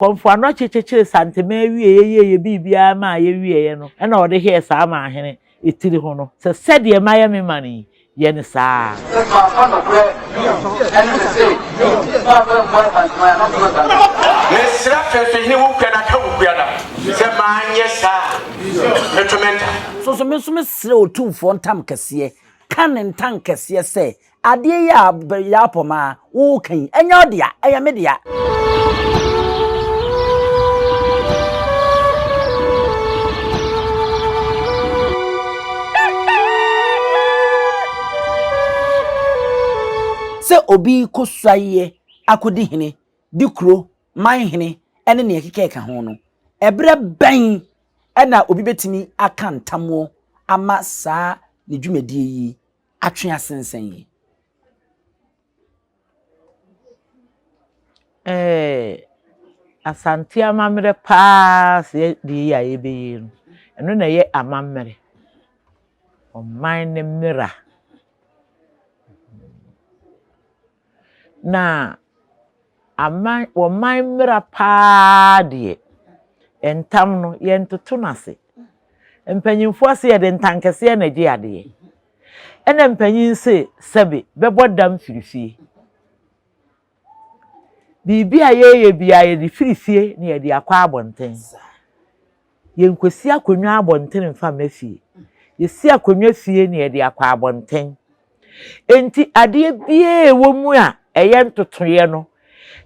Kɔmfo Anɔkye kyekyeree Santemaa wieeɛ yɛeɛ biribiara maa yɛwieeɛ no, ɛna ɔde hɛɛ saa Manhene tiri ho no sɛ, Sɛdeɛ mayɛ me man yi, yɛ no saa ara. Sɛ mamfa nokorɛ ne me se mamfa ammua Santemaa a, na ɔbɛma saa. Mesrɛ Fɛfɛhene wo kuada ka wo kuada sɛ manyɛ saa a mɛto me nta. So so me nso mesrɛ Otumfoɔ ntam kɛseɛ, ka ne ntankɛseɛ sɛ, Adeɛ yi a Yaapɔmaa woreka yi, ɛnyɛ wo dea, ɛyɛ me dea. Sɛ obi rekɔ suaeɛ akɔdi hene, di kuro, man hene ne nea ɛkeka ho no, ɛberɛ bɛn na obi bɛtumi aka ntamoɔ ama saa ne dwumadie yi atwe asensɛn yi? Ɛɛ Asante amammerɛ paa sɛ deɛ yi a yɛbɛyɛ no, ɛno na ɛyɛ amammerɛ. Ɔman no mmara. Na aman ɔman mmara paa deɛ, ntam no, yɛntoto no ase. Mpanimfoɔ se yɛde ntankɛseɛ na ɛgye adeɛ. Ɛna mpanyin se sɛbe bɛbɔ dam firi fie. Biribi a yɛreyɛ biara yɛde firi fie na yɛde akɔ abɔnten. Yɛnkɔsi akonnwa abɔnten mfa mma fie. Yɛsi akonnwa fie na yɛde akɔ abɔnten. Enti adeɛ biara a ɛwɔ mu a ɛyɛ ntotoeɛ no,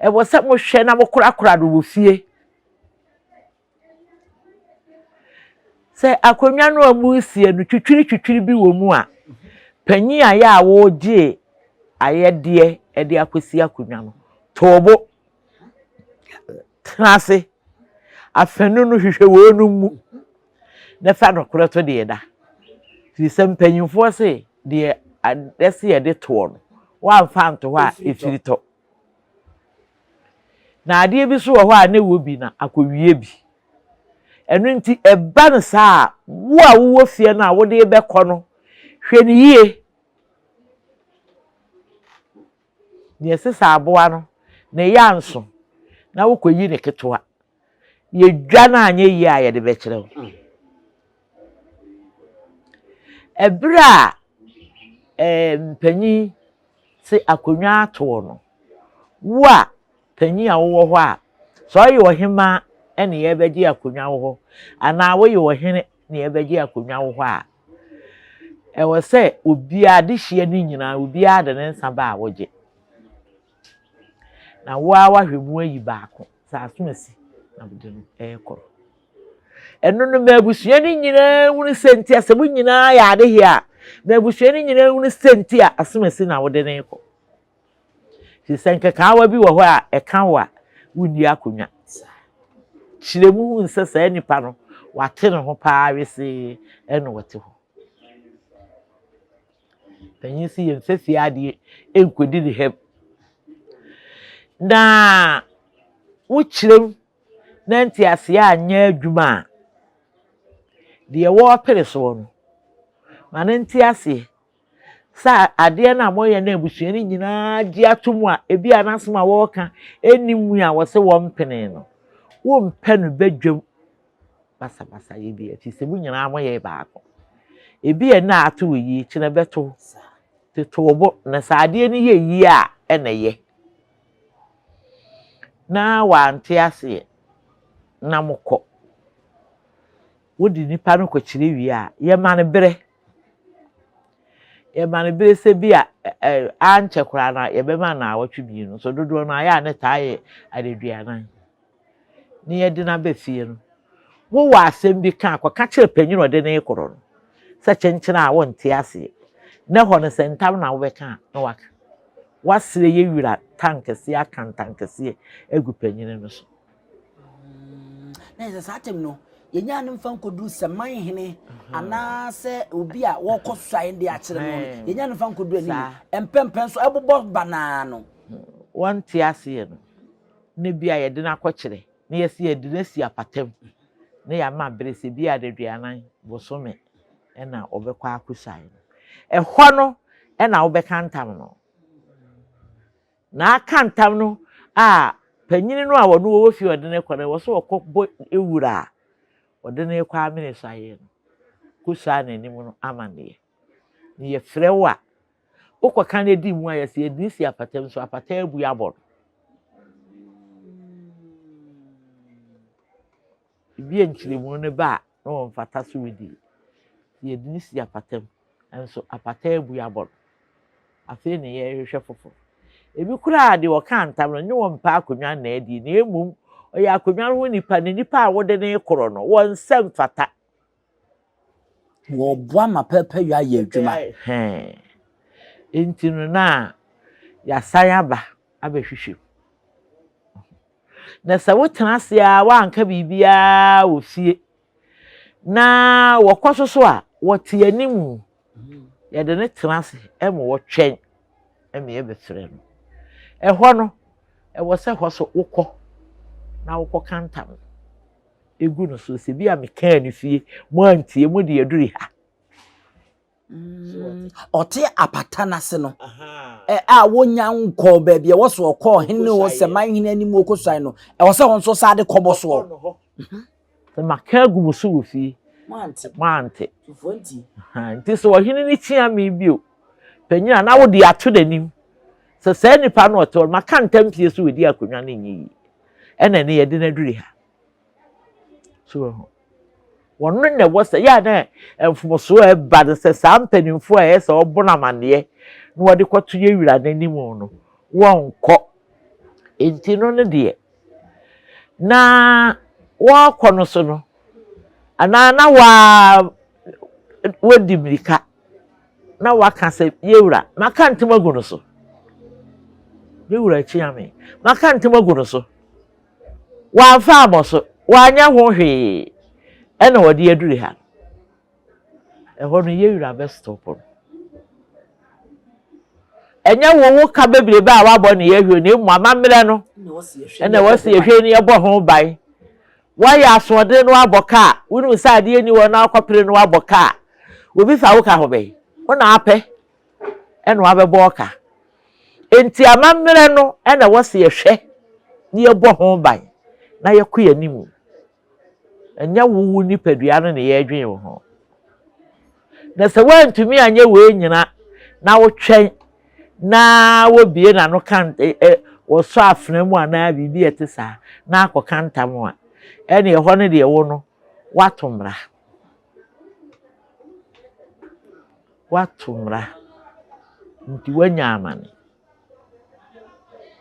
ɛwɔ sɛ mohwɛ na mokorakora no wɔ fie. Sɛ akonnwa no a moresie no twitwiri twitwiri bi wɔ mu a, panyin a yɛ a wɔregye ayɛdeɛ de akɔsi akonnwa no, to wo bo, tena ase, afanu no hwehwɛ wɔn mu na fa nokorɛ to deɛ da. Firi sɛ mpanyinfoɔ se deɛ ɛsɛ yɛde toɔ no, woamfa anto hɔ a ɛfiri tɔ. Na adeɛ bi nso wɔ hɔ a na ɛwɔ bi na akɔwie bi. Ɛno nti ɛba no saa a, wo a wowɔ fie no a wode rebɛkɔ no, hwɛ no yie. Deɛ ɛsɛ sɛ aboa no, ne yɛ anso na wokɔyi ne ketewa. Yɛdwa no anyɛ yie a yɛde bɛkyerɛ wo. Ɛberɛ a ɛɛ mpanyin te akonnwa atoɔ no, wo a panyin a wowɔ hɔ a, sɛ ɔyɛ ɔhemaa na yɛrebɛgye akonnwa wɔ hɔ anaa woyɛ ɔhene na yɛrebɛgye akonnwa wɔ hɔ a, ɛwɔ sɛ obiara, adehyeɛ no nyinaa, obiara de ne nsa ba a wogye. Na wo ara woahwɛ mu ayi baako sɛ asomasi na wode no rekɔ. Ɛno no ma abusua no nyinaa hunu sɛ nti a sɛ mo nyinaa yɛ adehyeɛ a, ma abusua no nyinaa hunu sɛ nti a asomasi na wode no rekɔ. Firi sɛ nkekaawa bi wɔ hɔ a ɛka wo a wonni akonnwa. Kyerɛ mu hu sɛ saa nipa no wate ne ho paa wesee ɛna ɔte hɔ. Panyin si yɛn mfa fie adeɛ nkɔdi ne ham. Na wokyerɛ mu na nteaseɛ anyɛ adwuma a, deɛ wɔrepere soɔ no, ma no nte aseɛ sɛ adeɛ no a moyɛ no abusua no nyinaa gye ato mu a, ebi a n'asɛm a wɔreka nni mu a wɔse wɔmpene no, wompɛ no badwam basabasayɛ bi, ɛfiri sɛ mo nyinaa moyɛ baako. Ebi a ɛnnɛ ato wo yie, kyena ɛbɛto wo. Toto wo bo, na sɛ adeɛ no yɛ yie a, ɛna ɛyɛ. Na wante aseɛ, na mokɔ. Wode nipa no kɔkyerɛ wie a, yɛma no berɛ. Yɛma no berɛ sɛ bi a ankyɛ koraa no yɛbɛma no naawɔtwe mmienu. So dodoɔ no ayɛ a ne taa yɛ adaduanan. Na yɛde no aba fie no, wowɔ asɛm bi ka a, kɔka kyerɛ panyin a ɔde no rekɔ no sɛ kyenkyen a wonte aseɛ. Na ɛhɔ no sɛ ntam na wobɛka a, na waka. Woasrɛ yɛ wira tankɛseɛ aka ntankɛseɛ agu panyin no so. Na yɛ sɛ saa tɛm no, yɛnyaa no mfa nkɔduru sɛ man hene anaasɛ obi a wɔkɔ suae de akyerɛ no no, yɛnyaa no mfa nkɔduru anim. Mpɛmpɛn so ɛbobɔ banaa no. Wɔnte aseɛ no, na bi a yɛde no akɔkyerɛ, na yɛsi yɛde no asi apata mu, na yɛama bere sɛ bi a adaduanan bosome na ɔbɛkɔ akɔsuae no. Ɛhɔ no na wobɛka ntam no. Na aka ntam no a Panyin no a ɔno ɔwɔ fie a ɔde no rekɔ no, ɛwɔ sɛ ɔkɔbɔ wura a ɔde no rekɔ amene suaeɛ no, kɔsua n'anim no amanneɛ. Na yɛfrɛ wo a, wokɔka no di mu a, yɛsɛ yɛde no si apata mu so apata abu abɔ no. Ebi a nkyerɛmu no ba a, na wɔmfata so redi. Nti yɛde no si apata mu, nso apata abu abɔ no. Afei na yɛrehwehwɛ foforo. Ebi koraa deɛ ɔkaa ntam no, nyɛ wɔmpɛ akonnwa no na adi, na mmom ɔyɛ akonnwa no ho nipa, na nipa a wode no rekorɔ no, wɔn nsa mfata. Wɔboa ma pɛpɛyɔ ayɛ adwuma. Hɛn. Nti no na yɛasan aba abɛhwehwɛ mu. Na sɛ wotena ase ara woanka biribiara wɔ fie na wɔkɔ so so a, wɔte anim. Yɛde no tena ase ma wɔtwɛn ma yɛbɛfrɛ no. Ɛhɔ no, ɛwɔ sɛ hɔ so wokɔ na wokɔka ntam no gu no so. Sɛ bi a mekaa no fie, moantie, mode aduru ha. Ɔte apata no ase no, a wonya nkɔɔ baabi a ɛwɔ so ɔkɔɔ hene no sɛ man hene anim ɔkɔsuae no, ɛwɔ sɛ wɔn nso saa de kɔbɔ soɔ. Sɛ maka agu mo so wɔ fie, moante. Nti sɛ ɔhene no kyia me bio, panyin a na wode ato n'anim sɛ saa nipa no ɔte hɔ no, maka ntam pie so wɔdi akonnwa no nyɛ yie. Ɛna ɛne yɛde no aduru ha. So wɔ ho. Wɔno na ɛwɔ sɛ yɛ a na mfomsoɔ a ɛba no sɛ saa mpanimfoɔ a ɛyɛ sɛ wɔbɔ no amanneɛ na wɔde kɔto yɛ wura n'anim no, wɔnkɔ. Nti no no deɛ, na wɔrekɔ no so no, anaa na waa wɔdi mmirika na waka sɛ, Yɛwura, maka ntem agu no so. Yɛwura kyia me, maka ntem agu no so. Wamfa ammɔ so, wanyɛ ho hwee, ɛna wɔde aduru ha no. Ɛhɔ no yɛwura bɛstɔpo no. Ɛnyɛ wo wo ka bebrebe a wabɔ ne yɛhwɛ na emu amammerɛ no ɛna wɔsi yɛhwɛ ne yɛbɔ ho ban. Wɔyɛ asoɔden no abɔ kaa, wonim sɛ adeɛ ni hɔ na akɔpere no abɔ kaa. Obi fa wo ka ho bɛn? Wo na apɛ ɛna wabɛbɔ ɔka. Enti amammerɛ no ɛna wɔsi yɛhwɛ ne yɛbɔ ho ban na yɛkɔ yɛn anim. Ɛnyɛ wo wo nipadua no na yɛredwen wo ho. Na sɛ woantumi anyɛ wei nyina na wotwɛn na wobie n'ano ka ɛ wɔsɔ afena mu anaa biribi a ɛte saa na akɔka ntam a, ɛne ɛhɔ no deɛ wo no woato mmara. Woato mmara nti woanya amane.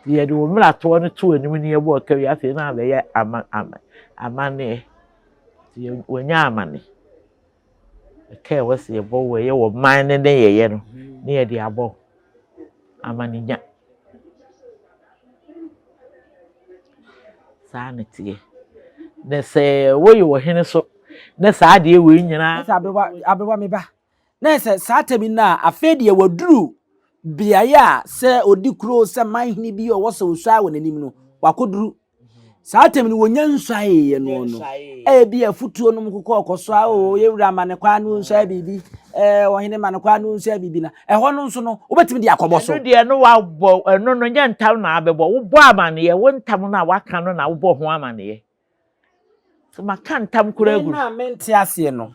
Nti yɛde wo mmaratoɔ no to anim ne yɛbɔ ɔka wie afei na abɛyɛ ama ama amanneɛ. Nti wɔnya amane. Ɛka ɛwɔ sɛ yɛbɔ wɔ ɛyɛ wɔ man no ne yɛyɛ no ne yɛde abɔ amanenya. Saa na teɛ. Na sɛ woyɛ ɔhene so na saa adeɛ wei nyinaa. Sɛ aberewa aberewa me ba Na sɛ saa tɛm yi no a, afei deɛ waduru beaeɛ a sɛ ɔdi kuro sɛ man hene bi ɔwɔ sɛ ɔsuae wɔ n'anim no, wakɔduru. Saa tɛm no wɔnya nsuaeɛ no no, ebi afutuo nom kokɔ ɔkɔsoa o yɛwura ma ne kwaa no nsuae biribi, ɛɛ ɔhene ma ne kwaa no nsuae biribi na ɛhɔ no nso no wobɛtumi de akɔbɔ so. Ɛno deɛ no wabɔ ɛno no nyɛ ntam na abɛbɔ, wobɔ amaneɛ, wo ntam no a waka no na wobɔ ho amaneɛ. Sɛ maka ntam koraa agu. Me no a mente aseɛ no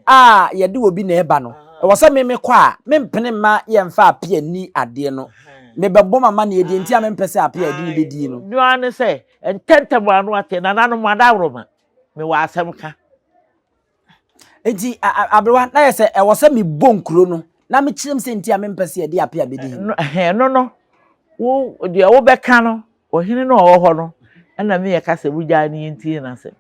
a yɛde obi na ɛba no, ɛwɔ sɛ me mekɔ a, mempene mma yɛmfa Appiah nni adeɛ no. Mebɛbɔ m'amanneɛ deɛ nti a mempɛ sɛ Appiah de no bɛdie no. Nea ɔa ne sɛ, ntɛmntɛm ano ate, nananom adaworoma, mewɔ asɛm ka. Enti aberewa, na yɛ sɛ ɛwɔ sɛ mebɔ nkuro no na mekyerɛ mu sɛ nti a mempɛ sɛ yɛde Appiah bɛdi hene. Ɛno no, wo deɛ wobɛka no, ɔhene no a ɔwɔ hɔ no, ɛna me yɛka sɛ wogyaa no yɛntie n'asɛm.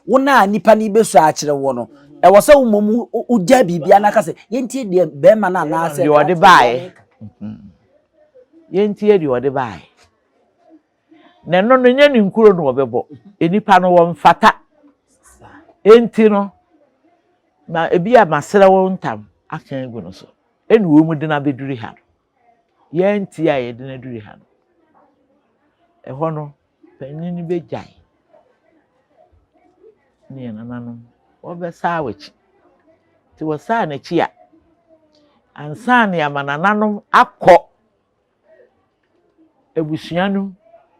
Wo no a nnipa no bɛsua akyerɛ woɔ no, ɛwɔ sɛ wo mmom wogyaa biribiara na ka sɛ yɛntie deɛ bɛrima no anaasɛ deɛ ɔde baeɛ. Yɛntie deɛ ɔde baeɛ. Na ɛno no nyɛ ne nkuro na wɔbɛbɔ. Nnipa no wɔmfata. Enti no, ma ebi a masrɛ wo ntam aka agu no so. Ɛna wɔn de no abɛduru ha no. Yɛantie a yɛde no aduru ha no. Ɛhɔ no, panyin no bɛgyae. Ne yɛn nananom, wɔbɛsaa w'akyi. Nti wɔsaa n'akyi a, ansa na yɛama nananom akɔ abusua no mu.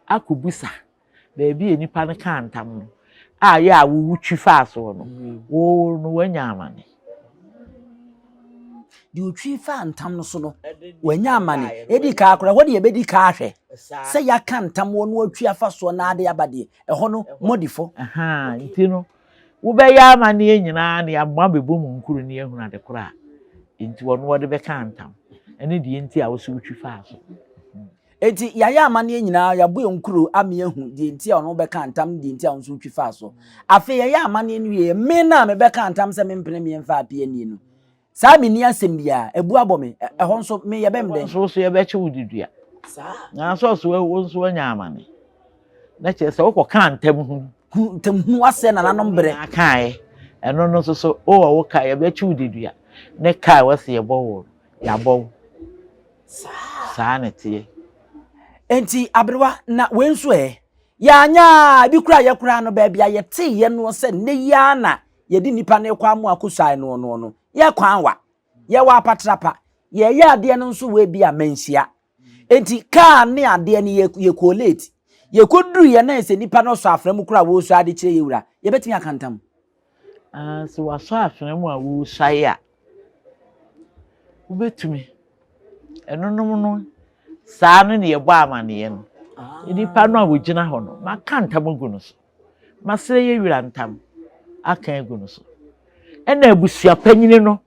akɔbisa baabi a nipa no kaa ntam no a yɛ a wowu twi faa soɔ no, wo no woanya amane. Deɛ ɔtwi faa ntam no so no, wanya amane. Ɛdi kaa koraa, ɛhɔ deɛ yɛbɛdi kaa ahwɛ sɛ yɛaka ntam wɔ no atwi afa soɔ na ade aba deɛ, ɛhɔ no moadi fɔ. Nti no, wobɛyɛ amaneɛ nyinaa na yɛamoa abɛbɔ mu nkuro na yɛahunu ade korɔ a nti wɔno wɔde bɛka ntam ɛne deɛ nti a wo so wotwi faa so. Enti yɛayɛ amanneɛ nyinaa, yɛabɔ yɛn nkuro ama yɛahu deɛ nti a ɔno bɛkaa ntam ne deɛ nti a wo nso wotwi faa so. Afei yɛyɛ amanneɛ no wieeɛ, me no a mebɛkaa ntam sɛ mempene meɛmfa apea nnie no, saa menni asɛm biara, abu abɔ me, ɛhɔ nso me yɛbɛm Ɛhɔ dɛn? nso wo so yɛbɛkye wo de dua. Nanso ɔso wo nso woanya amane. Na kyerɛ sɛ wokɔkaa ntam hunu. Hu ntam hunu asɛ nananom berɛ. Nyinaa kaeɛ. Ɛno no nso so wowɔ wo ka, yɛbɛkye wo de dua. Ne ka a ɛwɔ sɛ yɛbɔ wo no, yɛabɔ wo. Saa na ɛteɛ. Enti aberewa, na wei nso ɛ? Yɛanyɛ a, ebi koraa yɛ koraa no, baabi a yɛteeɛ noɔ sɛ nnɛ yi ara na yɛde nnipa no rekɔ amoa akɔsuae noɔ noɔ no, yɛ kwan wa. Yɛwɔ apatrapa. Yɛreyɛ adeɛ no nso wɔ ebi a manhyia. Enti kaa ne adeɛ no yɛ yɛkɔɔ late. Yɛkɔduruiɛ na sɛ nnipa no sɔ afena mu koraa a wɔresua ade kyerɛ yɛ wura, yɛbɛtumi aka ntam? Ah, sɛ wasɔ afena mu a woresuae a, wobɛtumi. Ɛnonom no, saa no na yɛbɔ amaneɛ no. Nnipa no a wɔgyina hɔ no, maka ntam agu no so. Masrɛ yɛ wura ntam aka agu no so. Ɛna abusuapanyini no,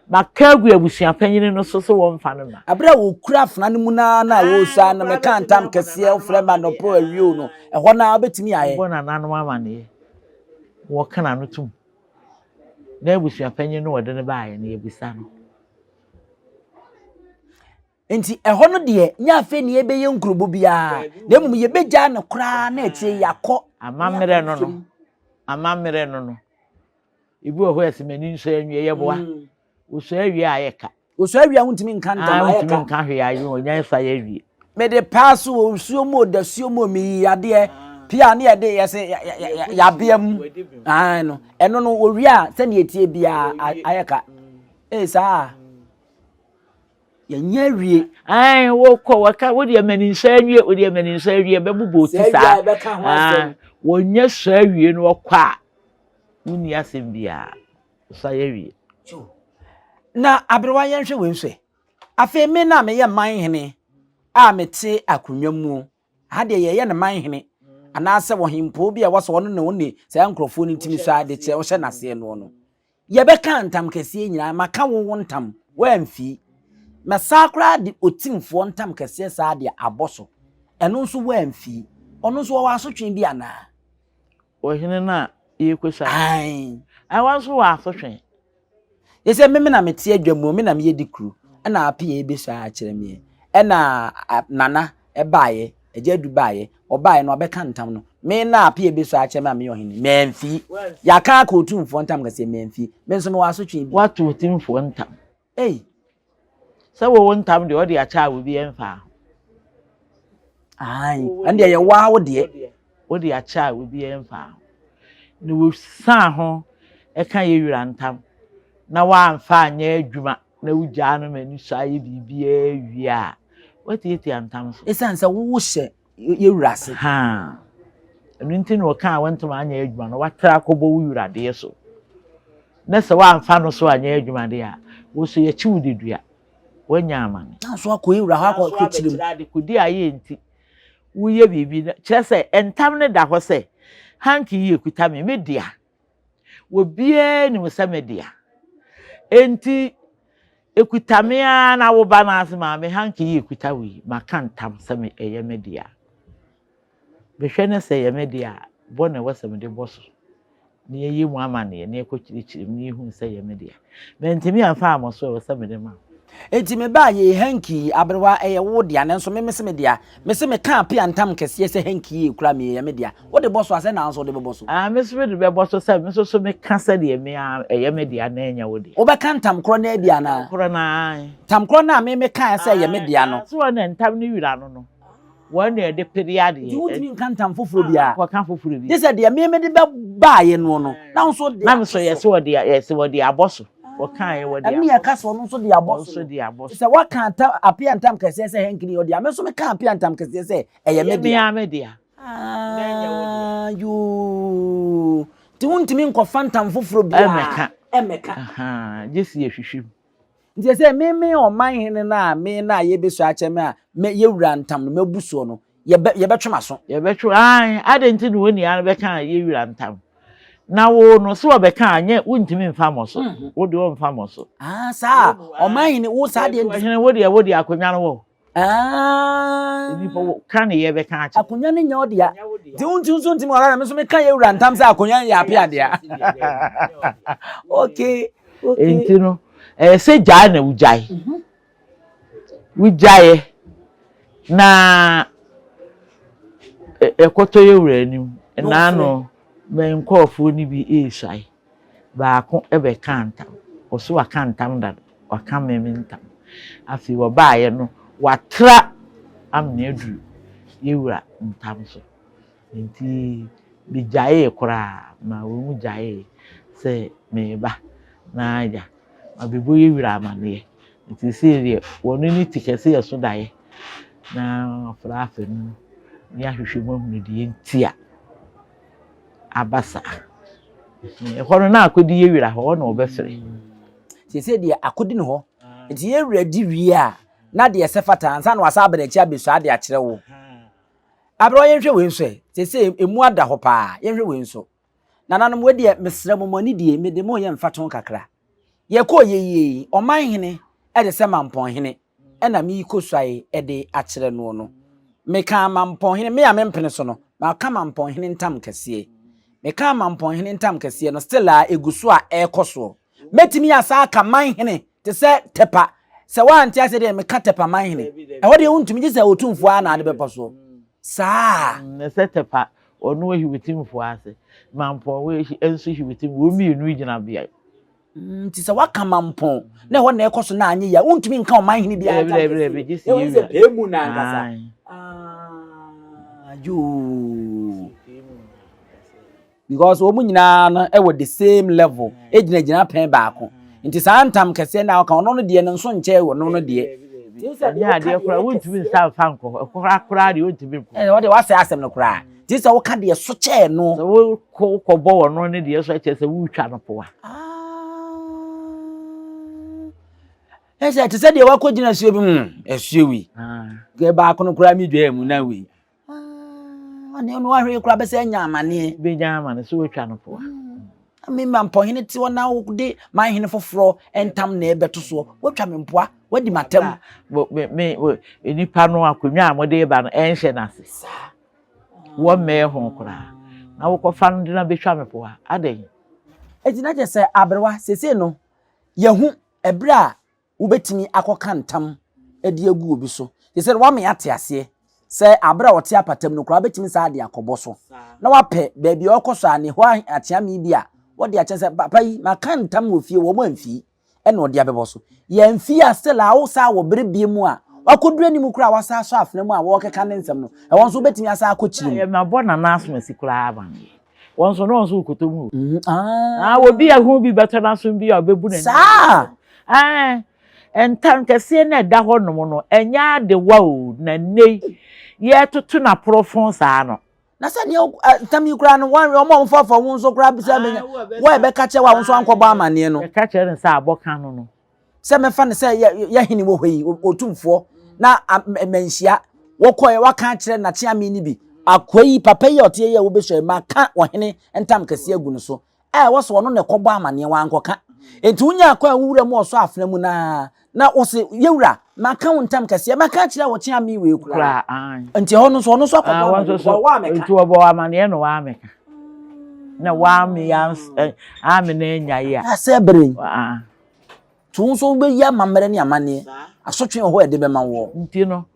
maka agu abusuapanyini no so sɛ wɔmfa no ma. Bere a wɔkura afena no mu no ara na wɔresua no, meka ntam kɛseɛ, wofrɛ me anɔpa o, awia o no, ɛhɔ no ara wobɛtumi ayɛ. Wɔbɔ nananom amaneɛ, wɔka n'ano tom. Na abusuapanyin no wɔde no baeɛ no, yɛbisa no. Nti ɛhɔ no deɛ, nyɛ afei na yɛbɛyɛ nkurobɔ biara, na mmom yɛbɛgyaa no koraa na akyire yɛakɔ. Amammerɛ no no, amammerɛ no no, ebi wɔ hɔ a ɛsɛ m'ani nsɔ anwie, yɛboa. Wosɔ awie a ayɛ ka. Wosɔ awie a wontumi nka ntam, ayɛ ka. Wontumi nka hwee ayɛ wɔnya sa yɛ awie. Mede paa so wɔ nsuo mu o, dasuo mu o, meyi yadeɛ. Pia ne yɛde yɛse yabea mu. Ae no, ɛno no wɔwie a sɛdeɛ ɛtie biara ayɛ ka. Ee saa. Yɛnyɛ awie. Ae wokɔ wɔka wo deɛ mani nsɔ awie, wo deɛ mani nsɔ awie bɛbobɔ oti saa. Wɔnyɛ sɔ awie no wɔkɔ a wonni asɛm biara. Sa yɛ wie. Na aberewa yɛnhwɛ wei nso ɛ. Afei me na meyɛ man hene a mete akonnwa mu. Ha deɛ yɛyɛ no man hene anaasɛ ɔhempɔn bi a ɛwɔ sɛ ɔno na ɔne saa nkurɔfoɔ no ntumi sɔ ade kyɛ ɔhyɛ n'aseɛ noɔ no. Yɛbɛka ntam kɛseɛ nyinaa, maka wo wo ntam, woamfii. Mɛsaa koraa de otimfoɔ ntam kɛseɛ saa deɛ abɔ so, ɛno nso woamfii. Ɔno nso ɔwɔ asotwe bi anaa? Ɔhene no a yɛrekɔsua no. Ae. Ae, wɔn nso wɔ asotwe. Yɛ sɛ me na mete adwa mu, me na meyɛ dikuru, ɛna apea ebesua akyerɛ meɛ. Ɛna nana ɛbaeɛ, agya adu baeɛ, ɔbaeɛ no ɔbɛka ntam no. Me na apea ebesua akyerɛ me a meyɛ ɔhene, mamfi. Yɛaka aka otumfoɔ ntam kɛseɛ, mamfi. Me nso mewɔ asotwe bi. Woato otumfoɔ ntam. Ei! Sɛ wo wo ntam deɛ ɔde akyɛ a obi ɛmfa ho. Ae, ɛno deɛ yɛ waa wo deɛ. Wode akyɛ a obi ɛmfa ho. Na wosan ho ɛka yɛ wura ntam na woamfa anyɛ adwuma na wogyaa no ma ani sɔ ayɛ biribiara wie a, woatiatia ntam so. Esiane sɛ wohyɛ yɛ wura ase. Haa. Ɛno nti na ɔkaa wontoma anyɛ adwuma no, woatra akɔbɔ wo wura deɛ so. Na sɛ woamfa no so anyɛ adwuma deɛ a, wo nso yɛkye wo dedua. Woanya amane. Na nso akɔ ewura hɔ akɔ kɔkyerɛ mu. Nanso abɛkyerɛ adekode a ayɛ nti, woyɛ biribi no, kyerɛ sɛ ntam no da hɔ sɛ, hanky yi ekuta me, me dea. Obiara nim sɛ me dea. Enti, ekuta me ara na wo ba no ase maame hanky yi ekuta wo yi, maka ntam sɛ me ɛyɛ me dea. Mehwɛ no sɛ ɛyɛ me dea a, bɔ na ɛwɔ sɛ mede bɔ so, na yɛyɛ mu amanneɛ, na yɛkɔkyerɛkyerɛ mu, na yɛhu sɛ ɛyɛ me dea. Mantumi amfa ammɔ so a, ɛwɔ sɛ mede ma wo. Enti mebaa yei hanky yi, aberewa, ɛyɛ wo dea, nanso me mese me dea. Mese mekaa pea ntam kɛseɛ sɛ hanky yi ekura me yi, ɛyɛ me dea. Wode bɔ so a, sɛn na wo nso wode bɛbɔ so? Ah, me nso mede bɛbɔ so sɛ me nso so meka sɛdeɛ me ara ɛyɛ me dea na ɛnyɛ wo dea. Wobɛka ntam korɔ no ara bi anaa? Ntam korɔ no ara. Ntam korɔ no a me mekaeɛ sɛ ɛyɛ me dea no. Ah, so wɔn na ntam no wira no no. Wɔn na ɛde pere adeɛ. Nti wontumi nka ntam foforɔ biara. Nkɔka foforɔ biara. Gye sɛ deɛ me mede bɛbaeɛ noɔ no, na wo nso de Na me nso yɛse wɔde yɛse wɔde abɔ so. Wɔkaeɛ wɔde abɔ so. Ɛno yɛ ka sɛ ɔno nso de abɔ so. Ɔno nso de abɔ so. Sɛ waka ntam apea ntam kɛseɛ sɛ Henkini ɔde a, me nso meka apea ntam kɛseɛ sɛ ɛyɛ me dea. Ɛyɛ me ara me dea. Ah, yoo. Nti wontumi nkɔfa ntam foforɔ biara. Ɛmmɛka. Ɛmmɛka. Gye si yɛhwehwɛ mu. Nti sɛ me me ɔman hene no a me na yɛbɛsua akyɛ me a me yɛwura ntam no mabu soɔ no yɛbɛ yɛbɛtwe m'aso. Yɛbɛtwe ae adɛn nti na wɔn nyinaa no bɛka yɛwura ntam na wo no sɛ wɔbɛka a nyɛ wontumi mfa mmɔ so mhm. wo deɛ wɔmfa mmɔ so. Ah saa ɔman hene wo saa deɛ. Hene wo deɛ wo deɛ akonnwa no wɔ. Ah. Nipa wo ka ne yɛ bɛka akyɛ. Akonnwa no nyɛ wo dea. Nti wo nti nso ntumi wɔka na me nso meka yɛ wura ntam sɛ akonnwa no yɛ apea dea. Okay. Okay. Nti no ɛyɛ sɛ gyae na wogyae. Mhm. Wogyaeɛ na ɛkɔtɔ yɛ wura anim. Naano me nkurɔfoɔ no bi resuae. Baako bɛkaa ntam. Ɔse waka ntam dada, waka me me ntam. Afei wɔbaeɛ no, watra amene aduru yɛwura ntam so. Nti megyaee koraa ma wɔn mu gyaee sɛ mereba na agya mabɛbɔ yɛwura amaneɛ. Nti seesei deɛ wɔn ani te kɛseyɛ so daeɛ na wɔafra afa mu ne ahwehwɛ mu ahunu deɛ nti a. aba saa. Ɛhɔ no na akɔdi yɛ wura hɔ, hɔ na ɔbɛfrɛ. Seesei deɛ akɔdi ne hɔ. Nti yɛ wura di wie a, na deɛ ɛsɛ fata ansa na wasan aba n'akyi abɛsua ade akyerɛ wo. Aberewa yɛnhwɛ wei nso ɛ. Seesei emu ada hɔ paa. Yɛnhwɛ wei nso. Nananom wei deɛ mesrɛ mo mo ani die mede mo yɛ mfatoho kakra. Yɛkɔɔ yɛ yie yi, ɔmanhene ɛde sɛ mampɔnhene. ɛna merekɔsuae de akyerɛ noɔ no, mekaa Mampɔnhene, me a mempene so no, maka Mampɔnhene ntam kɛseɛ. Mekaa Mampɔnhene ntam kɛseɛ no, still a ɛgu so a ɛrekɔ soɔ. Mɛtumi asa aka Manhene te sɛ Tɛpa. Sɛ woante aseɛ deɛ meka Tɛpa Manhene. Ɛhɔ deɛ wontumi gye sɛ Otumfoɔ ara na ade bɛpɔ soɔ. Saa. Na sɛ Tɛpa ɔno Ahiwitimfoɔ ase, Mampɔn nso Hiwitim, wɔn mmienu gyina beae. Nti sɛ waka mampɔn na ɛhɔ na ɛkɔ so na anyɛ yie a wontumi nka ɔman hene biara ntam kɛseɛ. Ɛwɔ sɛ pɛɛ mu na ankasa. Ah, yoo. Because wɔn nyinaa no ɛwɔ the same level, egyinagyina pɛn baako. Nti saa ntam kɛseɛ na ɔka ɔno no deɛ no nso nkyɛn wɔ no no deɛ. Ɛnyɛ adeɛ koraa wontumi nsa nfa nkɔ hɔ koraa koraa deɛ wontumi nkɔ. Ɛɛ wɔde wasɛ asɛm no koraa. Nti sɛ woka deɛ so kyɛɛ no. Sɛ wokɔ wokɔbɔ wɔ no ne deɛ so kyerɛ sɛ woretwa no poa. Ɛsɛ te sɛ deɛ wakɔgyina asuo bi mu asuo wei. Kɛ baako no koraa mi dwaa mu na wei. Ɔne ɔno ahwɛ koraa bɛsɛ anya amaneɛ. Bɛnya amane so woatwa no poa. Me ma mpɔhene te hɔ na wode manhene foforɔ ntam na ɛbɛto soɔ. Woatwa me mpoa, woadi m'atam. Me me nipa no akonnwa a mode ba no ɛnhyɛ n'ase. Saa. Wɔmmɛɛ ho koraa. Na wokɔfa no de no abɛtwa me poa. Adɛn? Enti na kyerɛ sɛ aberewa, seesei no, yɛahu ɛberɛ a wobɛtumi akɔka ntam de agu obi so. Seesei no, woama yɛate aseɛ sɛ aberɛ a ɔte apata mu no koraa, wobɛtumi saa de akɔbɔ so. Na wapɛ baabi a ɔkɔ so a ne hɔ akyeame bi a wɔde akyɛ sɛ, papa yi, maka ntam wɔ fie, wɔn amfii. ɛna ɔde abɛbɔ so. Yɛmfii ase la wo saa wɔ bere bie mu a wakɔduru anim koraa a wasa asɔ afena mu a wɔrekeka ne nsɛm no, ɛhɔ nso wobɛtumi asa akɔkyiri mu. Mabɔ Nana Asomasi koraa ama no. Wɔn nso na wɔn nso rekɔtɔ mu o. Mm, ah. Ah, obi a ɛho bi bɛtɔ n'asom bi a ɔbɛbu n'ani. Saa! Ɛɛ, ntankɛseɛ no a ɛda hɔnom no, ɛnyɛ adewa o, na nnɛ yi, yɛretoto no aporɔfo saa no. Na sɛ nea ntam yi koraa no wɔn wɔn a wɔfafa wo nso koraa bisa menya wɔn a ɛbɛka kyerɛ wo a wo nso ankɔbɔ amanneɛ no. Yɛka kyerɛ no sɛ abɔka no no. Sɛ mɛfa no sɛ yɛ yɛhene wɔ hɔ yi otumfoɔ na manhyia wɔkɔɛ waka akyerɛ n'akyeame no bi akoa yi papa yi a ɔteɛ yi a wobɛsua yi maka ɔhene ntam kɛseɛ agu no so a ɛwɔ sɛ ɔno na ɛkɔbɔ amaneɛ wankɔka enti wonya akwan a wowura mu ɔsɔ afena mu naa na wose yɛwura maka wo ntam kɛseɛ maka akyerɛ wo kyea me wei koraa nti ɛhɔ no nso ɔno nso akɔbɔ amaneɛ wɔ amɛka nti wɔbɔ amaneɛ na wɔamɛka na wɔame ame na anya yi a asɛ bere yi To wo nso wobɛyi amammerɛ ne amanneɛ, asotwe wɔ hɔ a ɛde bɛma woɔ. Nti no,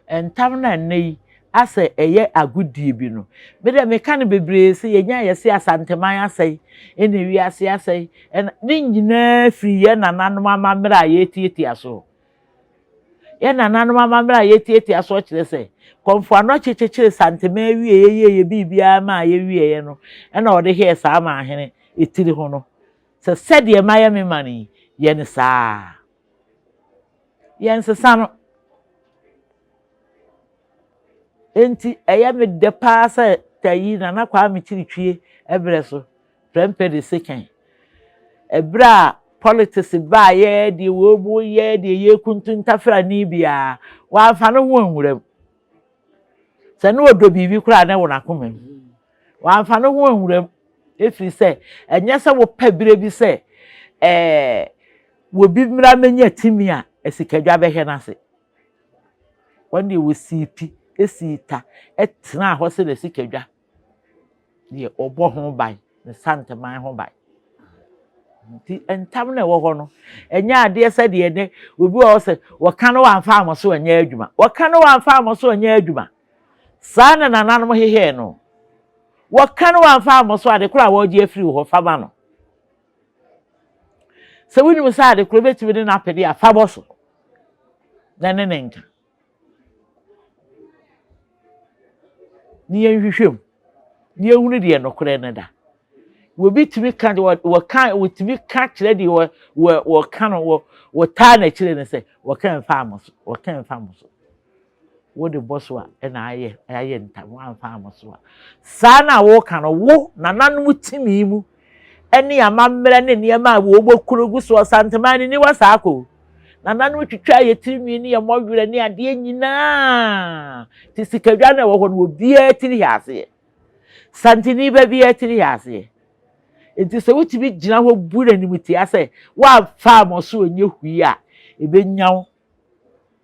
ntam no a nnɛ yi asɛ ɛyɛ agodie bi no, me deɛ meka no bebree sɛ yɛnya yɛse Asanteman asɛe, ɛna wiase asɛe, ɛna ne nyinaa firi yɛn nananom amammerɛ a yɛtiatia soɔ. Yɛn nananom amammerɛ a yɛtiatia soɔ kyerɛ sɛ, Kɔmfo Anɔkye kyekyere Santeman wieɛ yɛyɛ biribiara maa yɛwieɛ no, ɛna ɔde hɛɛ saa Manhene tiri ho no. Sɛ sɛdeɛ mayɛ me man yi, Yɛ no saa. Yɛnsesa no. Enti ɛyɛ me dɛ paa sɛ Tayi Nana Kwame Kyiritwie berɛ so, Prempeh the Second, ɛberɛ a politics baeɛ, deɛ wɔn yɛ, deɛ yɛkuntu ntafrani biara, wamfa ne ho anwura mu. Sɛ ne ɔdɔ biribi koraa na ɛwɔ n'akoma mu. Wamfa ne ho anwura mu, ɛfiri sɛ ɛnyɛ sɛ wopɛ berɛ bi sɛ ɛɛ wɔbi mmra mmɛnya tumi a asikadwa bɛhwɛ no ase. Wɔn deɛ wɔsii pi, sii ta, tenaa hɔ sɛ n'asikadwa deɛ ɔbɔ ho ban, ne santeman ho ban. Nti ntam na ɛwɔ hɔ no, ɛnyɛ adeɛ sɛ deɛ ɛnɛ obi wɔ hɔ sɛ wɔka no wamfa ammɔ so ɛnyɛ adwuma. Wɔka no wamfa ammɔ so ɛnyɛ adwuma. Saa na nananom hehɛɛ no. Wɔka no wamfa ammɔ so ade koro a wɔregye afiri wo hɔ fa ma no. Sɛ wonim sɛ ade koro bɛtumi de no apɛde a fa bɔ so na ne ne nka. Ne yɛnhwehwɛ mu na yɛhunu deɛ nokorɛ no da. Obi tumi ka deɛ wɔka wɔtumi ka kyerɛ deɛ wɔ wɔ wɔka no wɔ wɔtaa n'akyire no sɛ wɔka mfa mo so wɔka mfa mo so. Wode bɔ so a ɛna ayɛ ayɛ ntam woamfa ammɔ so a saa na woka no wo nananom tumi mu ɛne amammerɛ ne nneɛma a wɔbɔ kuro gu soɔ santeman no ni wɔ saa kɔ nananom twitwa yɛ tirinwi ne yɛ mmɔwerɛ ne adeɛ nyinaa te sikadwa no ɛwɔ hɔ no obiara tiri hɛ aseɛ santini ba biara tiri hɛ aseɛ nti sɛ wotumi gyina hɔ bu n'animtia sɛ woamfa ammɔ so ɔnyɛ hui a ɛbɛnya wo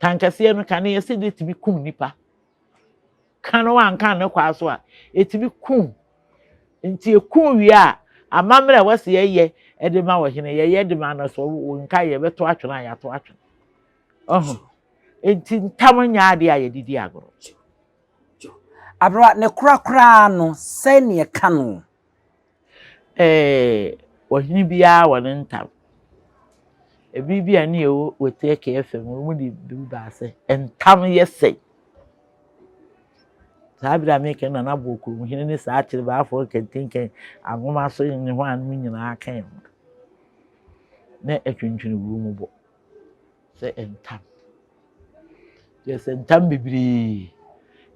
Tankɛseɛ no kane yɛsɛ de tumi kum nipa. Ka no wanka ne kwaa so a, ɛtumi kum. Nti ɛkum wie a, amammerɛ a wɔsi yɛyɛ de ma ɔhene, yɛyɛ de ma no so nka yɛbɛto atwene a yɛato atwene. Ɔho. Nti ntam nyɛ adeɛ a yɛde di agorɔ. Aberewa, ne korakoraa no, sɛn ne ɛka no? Ɛɛ, ɔhene biara wɔ ne ntam. Ɛbere bi a ne yɛwɔ Weteke FM, wɔn de bi baa sɛ, ntam yɛ sɛn? Saa bere a meka no na na Bokurom hene ne saa Kyerebaafoɔ nkentenken anwoma so ne ho anom nyinaa ka yɛn ho. Na ɛtwentwene wɔ mu bɔ sɛ ntam. Yɛ sɛ ntam bebree.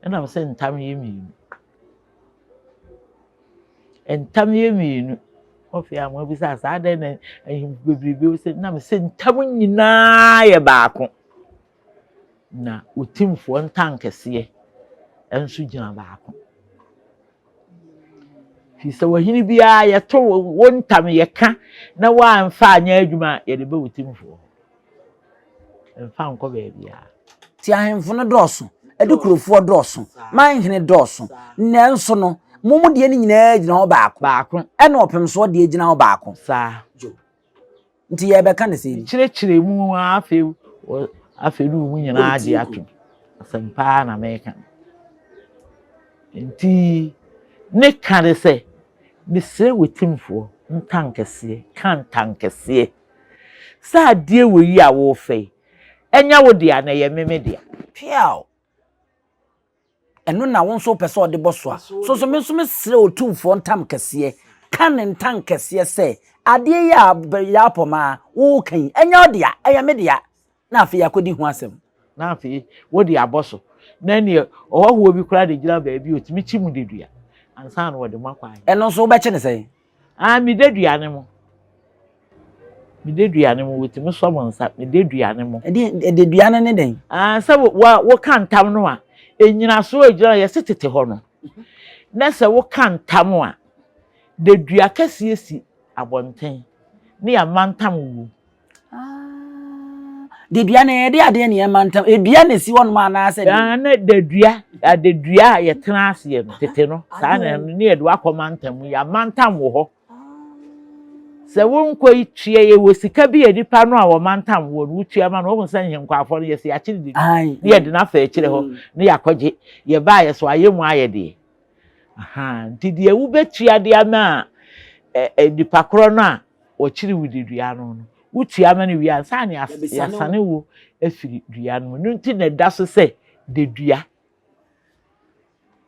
Ɛnam sɛ ntam yɛ mmienu. Ntam yɛ mmienu. Afei a moabisa saa adɛn na ahemfo bebrebe sɛ nam sɛ ntam nyinaa yɛ baako. Na otimfoɔ ntankɛseɛ nso gyina baako. Firi sɛ ɔhene biara yɛto wo ntam yɛka na woamfa anyɛ adwuma a yɛde bɛ wo timfoɔ hɔ. Mfa nkɔ baabiara. Ti ahemfo no dɔɔso, adukurofoɔ dɔɔso, manhene dɔɔso, nanso no, mo mo deɛ no nyinaa gyina hɔ baako. Baako. Ɛna ɔpemsoɔ deɛ gyina hɔ baako. Saa. Nti yɛbɛka ne sɛ. Kyerɛkyerɛ mu afei afei no mu nyinaa agye atom. Asɛm paa na meka. Nti ne ka ne sɛ mesrɛ wɔ timfoɔ ntankɛseɛ ka ntankɛseɛ. Sɛ adeɛ wei a worefɛ yi, ɛnyɛ wo dea na ɛyɛ me me dea. Peaw! Ɛno na wo nso wopɛ sɛ ɔde bɔ so a, so nso me nso mesrɛ Otumfoɔ ntam kɛseɛ, ka ne ntam kɛseɛ sɛ, adeɛ yi a Yaapɔmaa woreka yi, ɛnyɛ wo dea, ɛyɛ me dea. Na afei yɛakɔdi ho asɛm. Na afei wode abɔ so. Na ɛneɛ ɔhɔhoɔ bi koraa de gyina baabi a ɔtumi kyi mu dedua ansa na wɔde mo akɔ ahemfie. Ɛno nso wobɛkye no sɛn? Ah, me dedua ne mo. Me dedua ne mo, wɔtumi sɔ mo nsa, me dedua ne mo. Ɛdeɛ, dedua no ne dɛn? Ah, sɛ wo, woka ntam no a, nnyinasoɔ a ɛgyina yɛse tete hɔ no, na sɛ woka ntam a, dedua kɛseɛ si abɔnten, ne yɛamantam wo mu. Ah, dedua no yɛde adeɛ ne yɛmantam, edua na esi hɔnom anaasɛ deɛ? Ah, na dedua, adedua a yɛtena aseɛ no, tete no, saa na ne yɛde wakɔ mantam mu, yɛamantam wɔ hɔ. Sɛ wonkɔ yi tua yɛ wɔ sika bi a nipa no a wɔmantam wɔ no wotua ma no wɔn sɛ nhenkwafo no yɛsɛ yɛakyere de ne yɛde no afa akyire hɔ mm. ne yɛakɔgye yɛbaa yɛ so ayɛ mu ayɛ deɛ nti deɛ wobɛtua de ama a nipa korɔ no a wɔkyere wo de dua no no wotua ma no wie ansa na yɛasane wo afiri dua no mu no nti na ɛda so sɛ dedua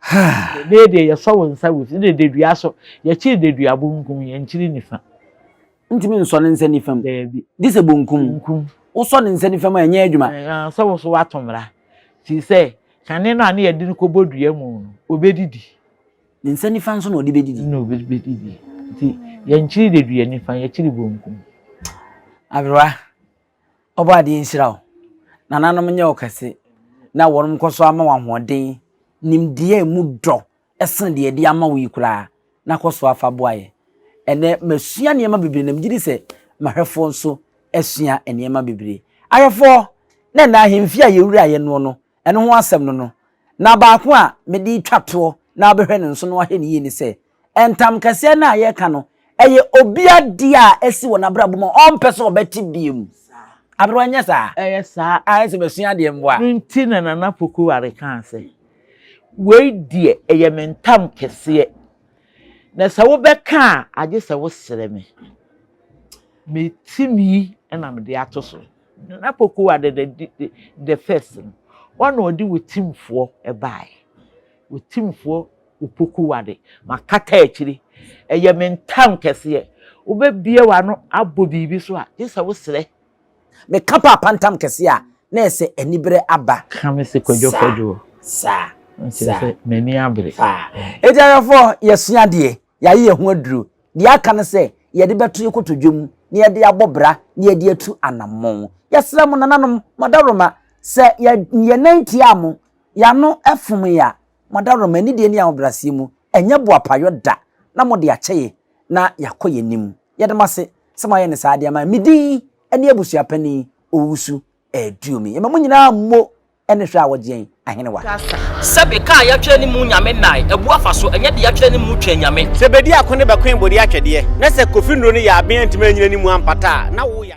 Ɛnɛ deɛ yɛsɔ wo nsa wɔ fi ne dedua so yɛkyiri dedua bonkum yɛnkyiri nifa. Ntumi nsɔ ne nsa nifa mu. Daabi. Gye sɛ bonkum. Bonkum. Wosɔ ne nsa nifa mu a, ɛnyɛ adwuma. Ɛɛ, sɛ wo so woato mmara. Firi sɛ, kane no a ne yɛde no kɔbɔ dua mu no, ɔbɛdidi. Ne nsa nifa nso na ɔde bɛdidi. Na ɔbɛdidi. Nti yɛnkyiri de dua nifa, yɛkyiri bonkum. Aberewa, Ɔbɔadeɛ nhyira wo. Nananom nyɛ wo kɛse na wɔn nkɔ so ama wo ahoɔden, nimdeɛ a emu dɔ sene deɛ yɛde ama wo yi koraa na kɔ so ara fa boa yɛn. Ɛnnɛ masua nneɛma bebree na megye di sɛ m'ahwɛfoɔ nso asua nneɛma bebree. Ahwɛfoɔ, na ɛnnɛ ahemfie a yɛwuraeɛ noɔ no, ɛno ho asɛm no no. Na baako a mede retwa toɔ na wobɛhwɛ no nso na wahwɛ no yie ne sɛ, ntam kɛseɛ no a yɛreka no, ɛyɛ obi adeɛ a asi wɔ n'abrabɔ mu a ɔmpɛ sɛ ɔbɛte bio. Aberewa nyɛ saa. Ɛyɛ saa. Ayɛ sɛ masua adeɛ mmoa. Ɛno nti na Nana Poku Ware kaa sɛ, Wei deɛ, ɛyɛ me ntam kɛseɛ, na sɛ wobɛka a, agye sɛ wosrɛ me. Me timi na mede ato so. Nana Poku Ware the, the first no, ɔna ɔde wo timfoɔ baeɛ. Wo timfoɔ Opoku Ware, makata akyire. Ɛyɛ me ntam kɛseɛ. Wobɛbue w'ano abɔ biribi so a, gye sɛ wosrɛ. Meka paapa ntam kɛseɛ a, na ɛsɛ aniberɛ aba. Ka me se kwadwo kwadwo. Saa, saa, saa. Sɛ m'ani abere. Saa. Enti ahwɛfoɔ, yɛasua adeɛ, yɛayɛ yɛn ho aduro. Deɛ aka ne sɛ yɛde bɛto yɛn kotodwe mu na yɛde abɔ bra na yɛde atu anammɔn. Yɛsrɛ mo nananom, mo adaworoma, sɛ yɛ yɛn nan tiaa mo, yɛn ano fom yɛn a, mo adaworoma, anidie ne ahobrɛaseɛ mu, ɛnyɛ boapayɔ da na mode akyɛ yɛn na yɛakɔ yɛn anim. Yɛda mo ase sɛ moayɛ no saa de ama me din ne abusua panin Owusu Aduomi. Yɛma mo nyinaa mmo ne hwɛ a wɔgye yɛn ahenewa. Sɛbe kaa yɛatwerɛ ne mu nyame nnae, abu afa so, ɛnyɛ de yɛatwerɛ ne mu twɛn nyame. Sɛ bedi ako ne bɛkoe bode atwɛdeɛ, na sɛ Kofi nnuro no yɛ aben antumi anyina ne mu ampata a, na wo.